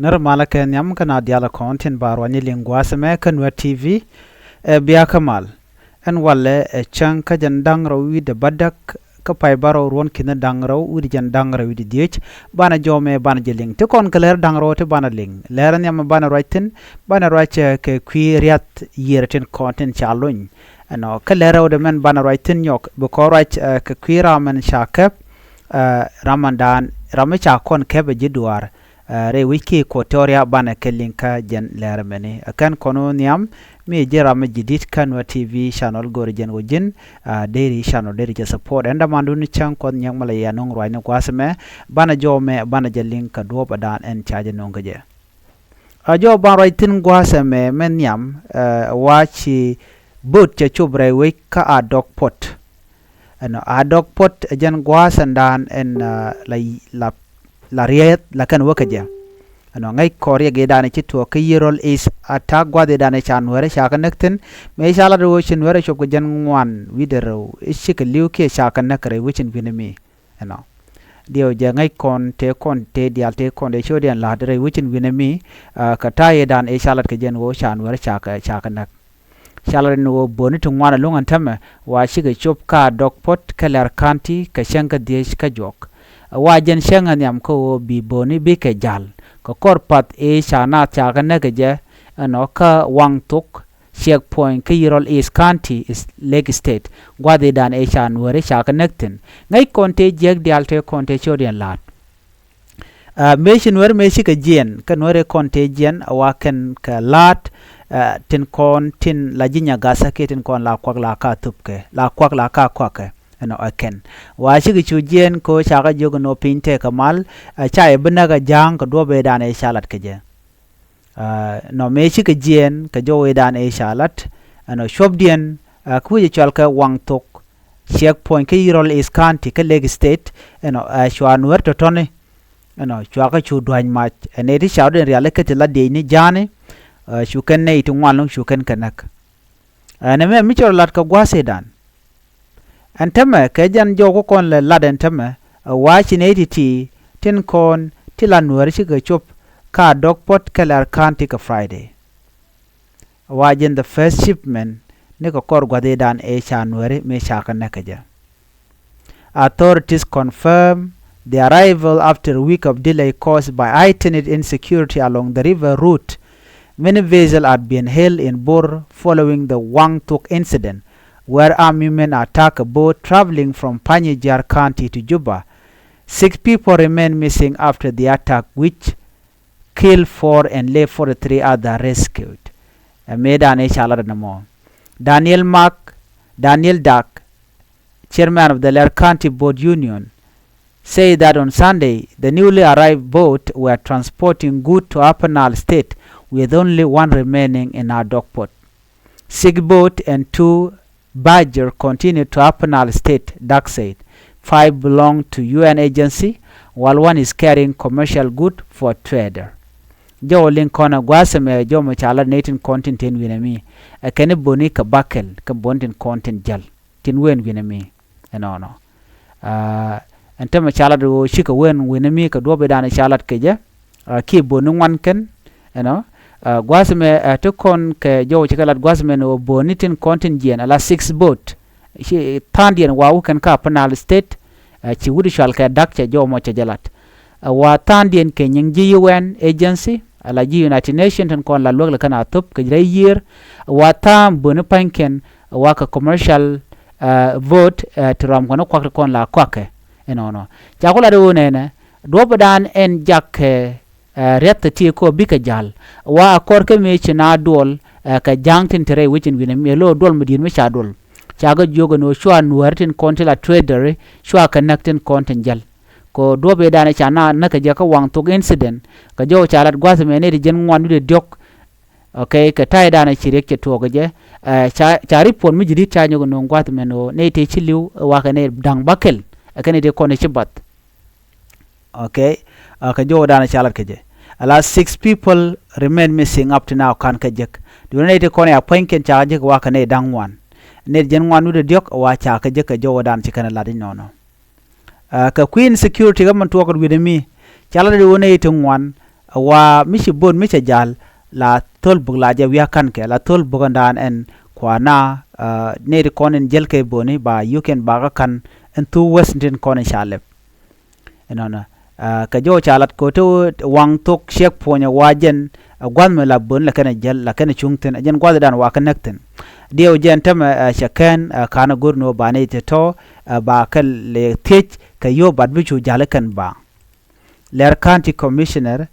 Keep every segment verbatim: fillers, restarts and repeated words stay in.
Närä malä kɛ nhiam kä na diaal kɔn tin ba ruany liŋ gua̱a̱th ɛmɛ kä Nuɛr T V. Ɛ bia kä mal. Ɛn walɛ ɛ cäŋ kä jɛn da̱ŋ rɛw wi̱cdɛ bädäk kä pay bärɔw ruɔ̱n ki̱n da̱ŋ rɛw wi̱cdɛ jɛn da̱ŋ rɛw wi̱cdɛ dhieec. Banɛ jɔmɛ banɛ jɛ liŋ ti kɔn kɛ lɛr da̱ŋ rɛw ti banɛ liŋ lɛr nhiam banɛ ruac thi̱n. Banɛ ruac kɛ kui̱ riath yiër tin kɔn tin ca lony. Ɛnɔ kä lɛr rɛwdɛ mɛn banɛ ruac thi̱n nyɔk bi kɔn ruac kɛ kui̱ ram mɛn ca kɛp. Ram mɛn daan ram mi ca kɔn kɛp ɛ ji̱ duaar. Rɛy wi̱c ki Equatoria banɛ kɛ liŋ kä jɛn lɛr mɛni ɛ kɛn kɔn wä nhiam. Mi ji̱ ram mi ji̱ di̱t kä Nuɛr T V channel go̱ri jɛn wä ji̱n. Deri channel deri jɛ support ɛn dämandun cäŋ kuɔth nyɛk mɛ la yɛ nuŋ ruacni gua̱a̱th ɛmɛ. Banɛ jɔmɛ banɛ jɛ liŋ kɛ duɔ̱ɔ̱p ɛ daan ɛn ca jɛ nuŋ kä jɛ. A jɔw ban ruac thi̱n gua̱a̱th ɛmɛ mɛ nhiam. Wa ci bo̱o̱t cɛ cop rɛy wec kä Adok Port. Ɛnɔ Adok Port ɛ jɛn gua̱a̱th ɛn daan ɛn la la riɛth la kɛn wä kɛ jɛ. Ɛnɔ ŋäc kɔr yɛ gee daan ci tuɔɔk kä Yirol East attack gua̱a̱th ɛ daan ɛ ca Nuɛrɛ ca kɛ näk thi̱n. Mëë ca lat ɛ wä ci Nuɛrɛ cop kɛ jɛn ŋuan wi̱cdɛ rɛw i̱ cikɛ li̱w kiɛ ca kɛ näk rɛy wec in wi̱n mi. Ɛnɔ diɛw jɛ ŋäc kɔn tëë kɔn tëë diaal tëë kɔn tëë ciötdiɛn la̱t rɛy wecin wi̱nɛ mi. Kɛ ta̱yɛ dan ëë ca lat kɛ jɛn ɣöö ca Nuɛr ca kɛ ca kɛ näk. Ca lat ni ɣöö bööni ti ŋuan ɛlɔ̱ŋ ɛn tämɛ wa cikɛ cop ka Adok Port kä Lɛr County kɛ cäŋ kä dhieec kä juɔk. Wa jɛn cäŋ ɛ nhiam kä ɣöö bi bööni bikɛ ja̱l kɛ kɔr path ëë ca naath ca kɛ näk kɛ jɛ. Ɛnɔ kä Waŋ Thok checkpoint kä Yirol East County, Lake State. Gua̱thidan ëë ca Nuɛri ca kɛ näk thi̱n. Ŋäc kɔn tëë jiäk diaal tëë kɔn tëë ciötdiɛn la̱a̱t. Mëë ci Nuɛri mëë cikɛ jiɛn kä Nuɛri kɔn tëë jiɛn a wa kɛn kɛ la̱a̱t. Tin kɔn tin la ji̱ Nyagathä kiɛ tin kɔn la kuak la ka thupkɛ la kuak la ka kuakɛ. Ɛnɔ ɛ kɛn wa cikɛ cu jiɛn kɛ ɣöö ca kɛ jiök ɛn ɣöö piny tëëkɛ mal. Ca yɛ bi näk ɛ ja̱a̱ŋ kɛ duɔ̱ɔ̱p ëëdan ëë ca lat kɛ jɛ. Nɔ mëë cikɛ jiɛɛn kɛ jɔw ëëdan ëë ca lat. Ɛnɔ cuɔpdiɛn kä wi̱cɛ cɔal kɛ Waŋ Thok checkpoint kä Yirol East County kä Lake State. Ɛnɔ cua Nuɛr tɔ̱tɔ̱ni. Ɛnɔ cua kä cu dua̱ny mac ɛ nɛy ti ca rɔ̱diɛn rialikä ti la diecni ja̱a̱ni. Cu kɛn nɛy ti ŋuan lɔ̱ŋ cu kɛn kɛ näk. Ɛn ɛmɛ mi cɛ rɔ lat kɛ gua̱a̱th ëëdan. Ɛn tämɛ kɛ jɛn jɔw kä kɔn lɛ lat ɛn tämɛ ɛ wa ci nɛy ti̱ti̱ tin kɔn ti la Nuɛri cikɛ cop ka Adok Port kä Lɛr County kɛ Friday. Ɛ wa jɛn the first shipment ni kɛ kɔr gua̱thidan ëë ca Nuɛri mëë ca kɛ näk kɛ jɛ. Authorities confirm the arrival after a week of delay caused by heightened insecurity along the river route. Many vessels had been held in Bor following the Waŋ Thok incident, where armed men attacked a boat traveling from Panyijiar County to Juba. Six people remain missing after the attack, which killed four and left forty-three others rescued. Ɛ mëëdan ëë ca lat ɛn ɛmɔ. Daniel Mark, Daniel Dak, chairman of the Lɛr County Boat Union, say that on Sunday the newly arrived boat were transporting good to Upper Nile State, with only one remaining in Adok Port. Six boat and two barges continue to Upper Nile State, Dak said. Five belong to U N agency, while one is carrying commercial good for trader. Jɔw liŋ kɔn ɛ gua̱a̱th ɛmɛ jɔw mɔ ca lat nɛy tin kɔn tin ten wi̱nɛ mi ɛ kɛn i̱ böni kɛ bakɛl kɛ böni tin kɔn tin jäl. Tin wen wi̱nɛ mi ɛnɔnɔ. Ɛn tämɛ ca lat ɣöö cikɛ wen wi̱nɛ mi kɛ duɔ̱ɔ̱p i̱dan ca lat kɛ jɛ. Kiɛ böni ŋuan kɛn ɛnɔ. Gua̱a̱th ɛmɛ ti kɔn kɛ jɔw cikɛ lat gua̱a̱th ɛmɛ ni ɣöö böni tin kɔn tin jiɛn ala six boat. Ci tha̱a̱ŋdiɛn wa wä kɛn ka Upper Nile State. Ci wut cual kɛ Dak cɛ jɔw mɔ cɛ jɛ lat. Ɛ wa tha̱a̱ŋdiɛn kɛ nyiŋ ji̱ U N agency ala ji̱ United Nations tin kɔn la luäk lɛ kɛn a thop kɛ rɛy yiër. Ɛ wa tha̱a̱ŋ böni pa̱nykiɛn ɛ wa kɛ commercial boat ti rɔm kɔn kuak ti kɔn la kuakɛ. Ɛnɔnɔ ca ku lat ɣöö nɛnɛ duɔ̱ɔ̱pdan ɛn jak kɛ riath ti ti kɔ bikɛ ja̱l. Ɛ wa a kɔr kä mëë ci na duɔl kɛ ja̱a̱ŋ tin te rɛy wec in wi̱nɛ mi ɛ lo̱o̱ duɔl mi di̱i̱t mi ca duɔl. Ca kɛ jiök ɛn ɣöö cua Nuɛɛri tin kɔn ti la trader cua kɛ näk tin kɔn tin jäl. Kɛ duɔ̱ɔ̱p ëëdan ca na näk kɛ jɛ kä Waŋ Thok incident kɛ jɔw ca lat gua̱th mɛ nɛy ti jiɛn ŋuan wi̱cdɛ diɔ̱k. Ok kɛ ta̱ydan ci riɛk cɛ tuɔɔk kɛ jɛ. Ca ca report mi ji̱ di̱t ca nyɔk ɛn ɣöö gua̱th mɛ nɔ nɛy tëë ci li̱w ɛ wakɛ nɛy da̱ŋ bäkɛl. Ɛ kɛ nɛy tëë kɔn ɛ ci bath. Ok. Kɛ jɔwdan ca lat kɛ jɛ. Ala six people remain missing up to now kan kɛ jek. Duundɛ nɛy ti kɔn ya pua̱nykiɛn ca kɛ jek wakɛ nɛy da̱ŋ ŋuan. Nɛy jiɛn ŋuan wi̱cdɛ diɔ̱k wa ca kɛ jek kɛ jɔwdan ci kɛn lat inɔnɔ. Kɛ kui̱ insecurity kä min tuɔɔk wi̱nɛ mi ca lat i̱ wä nɛy ti ŋuan. Ɛ wa mi ci bo̱o̱t mi cɛ ja̱l la thöl buk la jɛ wi̱i̱ a ka̱n kɛ la thöl buk ɛn daan ɛn kua̱na, ɛ, nɛy ti kɔn in jäl kɛ bo̱o̱ni ba yio̱kiɛn ba kä ka̱n ɛn thuk west tin kɔn in ca lɛp. Ɛnɔnɔ, ɛ, kɛ jɔw ca lat ko̱ te waŋ thok ciɛk puɔ̱nyɛ wa jɛn, ɛ, gua̱th mi la bo̱o̱ni la kɛn ɛ jäl la kɛn ɛ cuŋ thi̱n, ɛ jɛn gua̱thdan wa kä näk thi̱n. Diɛw jɛn tämɛ, ɛ, cɛ kɛn, ɛ, ka̱n ɛ go̱r ni wä ba nɛy ti tɔ̱, ɛ, ba kɛ lɛ thiec kɛ yio̱w bat bi cu ja̱l ɛ kɛn ba. Leer County Commissioner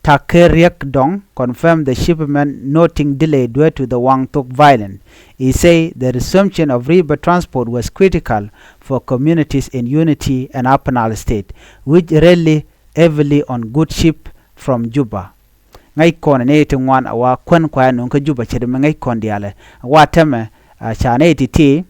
Takeriek Dong confirmed the shipment, noting delay due to the Wangtuk violence. He said the resumption of river transport was critical for communities in Unity and Upper Nile State, which rely heavily on goods shipped from Juba. Ŋäc kɔn ni ti ŋuan a wa kuän kuayɛ nuŋ kä Juba ce̱t mi ŋäc kɔn diaalɛ. A wa tɛmɛ, a, ca ni ti ti,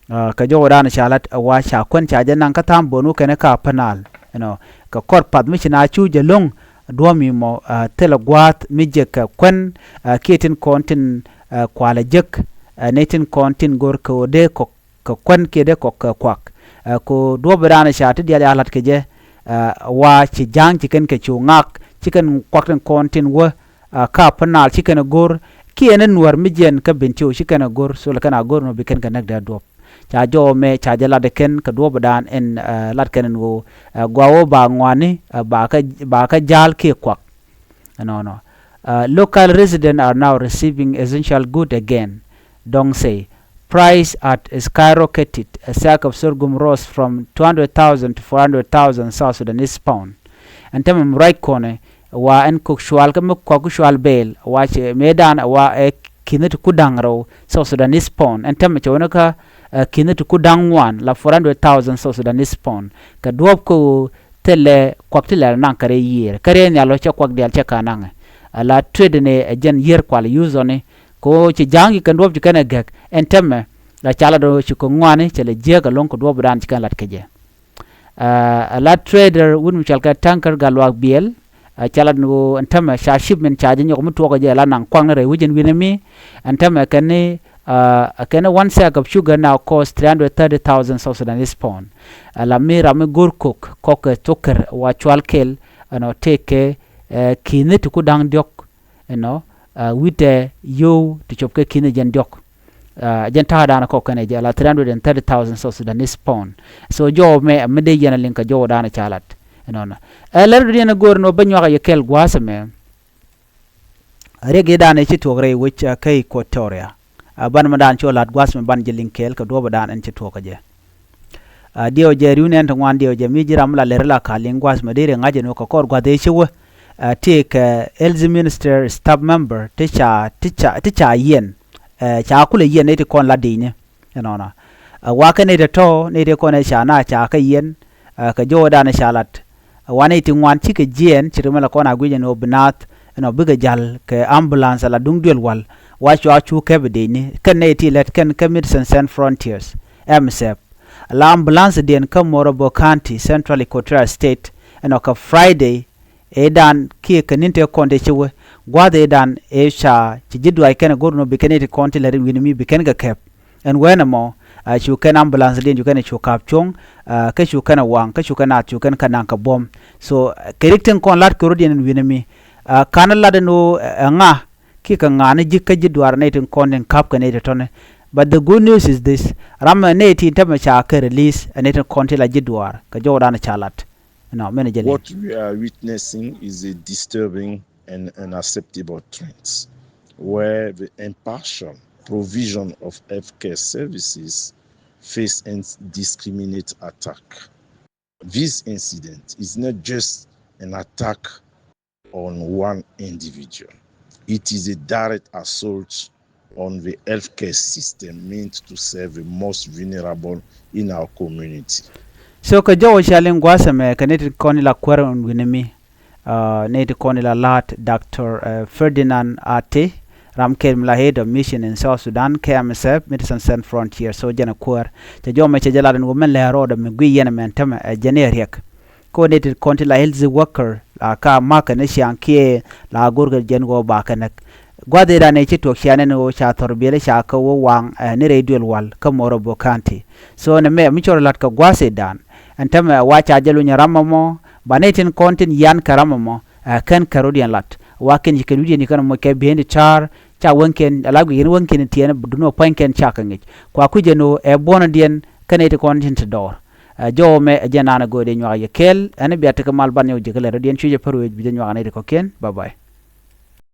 a, kɛ jɔwdan ca lat a wa ca kuän ca jɛ naŋ kä tha̱a̱ŋ bo̱o̱n wä kɛn kä Upper Nile. You know, kɛ kɔr path mi ci na cu jɛ lo̱ŋ duɔ̱ɔ̱m imɔ, a, thilɛ gua̱a̱th mi jɛ kɛ kuän, a, kiɛ tin kɔn tin, a, kualɛ jek, a, ni tin kɔn tin go̱r kɛ ɣöö dee kɔk kɛ kuän kiɛ dee kɔk kɛ kuak. Ɛ, ku duɔ̱ɔ̱p ëëdan ca ti diaal ya la̱t kɛ jɛ, ɛ, wa ci ja̱a̱ŋ ci kɛn kɛ cu ŋak, ci kɛn kuak tin kɔn tin wä, ɛ, ka Upper Nile ci kɛn ɛ go̱r, kiɛ ni nuäär mi jiɛn kä Bentiu ci kɛn ɛ go̱r, thilɛ kɛn a go̱r nɔ bi kɛn kɛ näk dee duɔ̱ɔ̱p. Ca jɔw mɛ ca jɛ lat ɛ kɛn kɛ duɔ̱ɔ̱p ëëdan ɛn, ɛ, lat kɛn ɛn ɣöö, ɛ, gɔaa wä ba ŋuani, ɛ, ba kä, ba kä ja̱a̱l kiɛ kuak. Ɛnɔnɔ. Uh, local residents are now receiving essential good again, Dong say. Price had skyrocketed. A sack of sorghum rose from two hundred thousand to four hundred thousand South Sudanese pound. Ɛn tämɛ mi ruac kɔnɛ wa ɛn kok cual kä mi kɔk kä cual bɛɛl wa cɛ mëëdan wa ɛ ki̱ni ti ku da̱ŋ rɛw South Sudanese pound. Ɛn tämɛ cɛ wä ni kä, ɛ, ki̱ni ti ku da̱ŋ ŋuan la four hundred thousand South Sudanese pound. Kɛ duɔ̱ɔ̱p kä ɣöö thilɛ kuak ti lɛl naŋ kɛ rɛy yiëër. Kä rɛy nhial ɔ cɛ kuak diaal cɛ ka naŋɛ. Ala trade ni ɛ jɛn yiër kual use ɔ ni. Kɛ ɣöö ci ja̱a̱ŋ ci kɛn duɔ̱ɔ̱p ci kɛn ɛ gɛk. Ɛn tämɛ la ca lat ɔ ci kɛ ŋuani cɛ lɛ jiääk ɛlɔ̱ŋ kɛ duɔ̱ɔ̱p dan ci kɛn lat kɛ jɛ. Ɛ, ala trader wut mi cɔal kɛ tanker gal luaak biɛl. Ɛ, ca lat ni ɣöö ɛn tämɛ ca shipment ca jɛ nyɔk mi tuɔɔk ɛ jɛ la naŋ kuak ni rɛy wi̱c ɛn wi̱n ɛmi. Ɛn tämɛ kɛn ni, ɛ, kɛn ni one sack of sugar now cost three hundred thirty thousand South Sudanese pound. Ɛ, la mi ram mi go̱r kok kɔk kɛ thokɛr wa cual kɛl ɛnɔ tëëkɛ, ɛ, ki̱ni ti ku da̱ŋ diɔ̱k ɛnɔ, ɛ, wi̱tɛ yio̱w ti cop kɛ ki̱ni jɛn diɔ̱k. Ɛ, jɛn ta̱a̱ da̱a̱n kɔk kɛn ɛ jɛ la three hundred and thirty thousand South Sudanese pound. So jɔw mɛ ɛ mi dee yɛn a liŋ kɛ jɔw da̱a̱n ca lat ɛnɔnɔ. Ɛ, lɛr dudiɛn ɛ go̱o̱r ɛn ɣöö bä nyuak ɛ yɛ kɛl gua̱a̱th ɛmɛ. Riɛk i̱ da̱a̱n ɛ ci tuɔɔk rɛy wec, ɛ, kä Equatoria. Ɛ, ban mi da̱a̱n cu lat gua̱a̱th ɛmɛ ban jɛ liŋ kɛɛl kɛ duɔ̱ɔ̱p ɛ da̱a̱n ɛn ci tuɔɔk ɛ jɛ. Ɛ, diɛw jɛ ri̱w nɛn ti ŋuan diɛw jɛ mi ji̱ ram mi la lɛr la ka liŋ gua̱a̱th ɛmɛ dee riɛk ŋa̱c ɛn ɣöö kɛ kɔr gua̱th ëë ci wä. Ɛ, tëëkɛ health minister staff member ti ca, ti ca, ti ca yiɛn. Ɛ, ca kulɛ yiɛn nɛy ti kɔn la di̱i̱ni. Ɛnɔnɔ. Ɛ, wakɛ nɛy ti tɔ̱, nɛy ti kɔn ɛ ca na ca kɛ yiɛn, ɛ, kɛ jɔwdan ca lat. Ɛ, wa nɛy ti ŋuan cikɛ jiɛɛn, ci ri mɛ la kɔn a guic ɛn ɣöö bi naath, ɛnɔ bikɛ ja̱l kɛ ambulance ala duŋ duël wal, wa cua cu kɛp ɛ dëëcni, kɛn nɛy ti lät kɛn kä Medicine Sans Frontiers, M S F. Ala ambulance diɛn kä Morobo County, Central Equatoria State, ɛnɔ kɛ Friday, ëëdan kiɛ kɛ ni̱n tëë kɔn tëë ci wee, gua̱a̱th ëëdan ëë ca ci ji̱ duac kɛn ɛ go̱r nɔ bi kɛn i̱ ti kɔn ti lät in wi̱ni mi bi kɛn kɛ kɛp. Ɛn wee nɛmɔ, ɛ, cu kɛn ambulance diɛn cu kɛn ɛ cu ka̱p cuɔ̱ŋ, ɛ, kä cu kɛn ɛ waŋ, kä cu kɛn a cu kɛn kä naŋ kɛ buɔ̱m. So, ɛ, kɛ rik tin kɔn la̱t kɛ rot yɛn in wi̱ni mi, ɛ, ka̱n lat ɛn ɣöö, ɛ, ŋa, kiɛ kɛ ŋa̱a̱n ji̱ kä ji̱ duaar nɛy tin kɔn tin ka̱p kɛ nɛy ti tɔ̱ni. But the good news is this, ram ɛ nɛy tin tämɛ ca kɛ release, ɛ nɛy tin kɔn ti la ji̱ duaar, kɛ jɔwdan ca lat. Ɛnɔ, mɛn jɛ liŋ. What we are witnessing is a disturbing and unacceptable trend where the impartial provision of healthcare services face indiscriminate attack. This incident is not just an attack on one individual. It is a direct assault on the healthcare system meant to serve the most vulnerable in our community. So kɛ jɔw ca liŋ gua̱a̱th ɛmɛ kɛ nɛy ti kɔn ila kuäär ɛn wi̱ni mi, ɛ, nɛy ti kɔn ila la̱a̱t Doctor, ɛ, Ferdinand Ate, ram kɛl mi la head of mission in South Sudan kɛ M S F, Medicine Sans Frontier, so jɛn ɛ kuäär. Cɛ jɔw mɛ cɛ jɛ lat ɛn ɣöö mɛn lɛ̱̈ɛ̱̈ rɔɔdɛ mi guiy yɛn ɛmɛn tämɛ ɛ jɛn i̱ ɛ riɛk. Kä nɛy ti kɔn ti la health worker la ka ma̱k kɛn i̱ ciaŋ kiɛ la go̱rkɛ jɛn ɣöö ba kɛ näk. Gua̱th ëëdan ëë ci tuɔɔk ciaŋ ɛn ɣöö ca thɔr biɛl i̱ ca kɛ wä waŋ, ɛ, ni rɛy duël wal kä Morobo County. So nɛmɛ mi cɔr la̱t kɛ gua̱th ëëdan. Ɛn tämɛ wa ca jɛ luny ram ɛmɔ ba nɛy tin kɔn tin yian kɛ ram ɛmɔ. Ɛ kɛn kɛ rɔ̱diɛn lat wa kɛn ci kɛn wi̱diɛn ci kɛn mɔc kɛ bi̱i̱n ti ca̱a̱r ca wäŋkiɛn ala guic kɛn wäŋkiɛn tiɛɛn duni wä pua̱nykiɛn ca kɛ ŋic kua kui̱c ɛn ɣöö ɛ buɔ̱nädiɛn kɛn nɛy ti kɔn tin ti dɔɔr. Ɛ jɔwä mɛ ɛ jɛn naan ɛ göödɛ nyuak yɛ kɛɛl ɛn bia tekɛ mal ban nyɔk ji̱ kɛ lɛ rɔ̱diɛn cui̱cɛ pär wec bi jɛ nyuak ɛ nɛy ti kɔ̱kiɛn. Bye bye.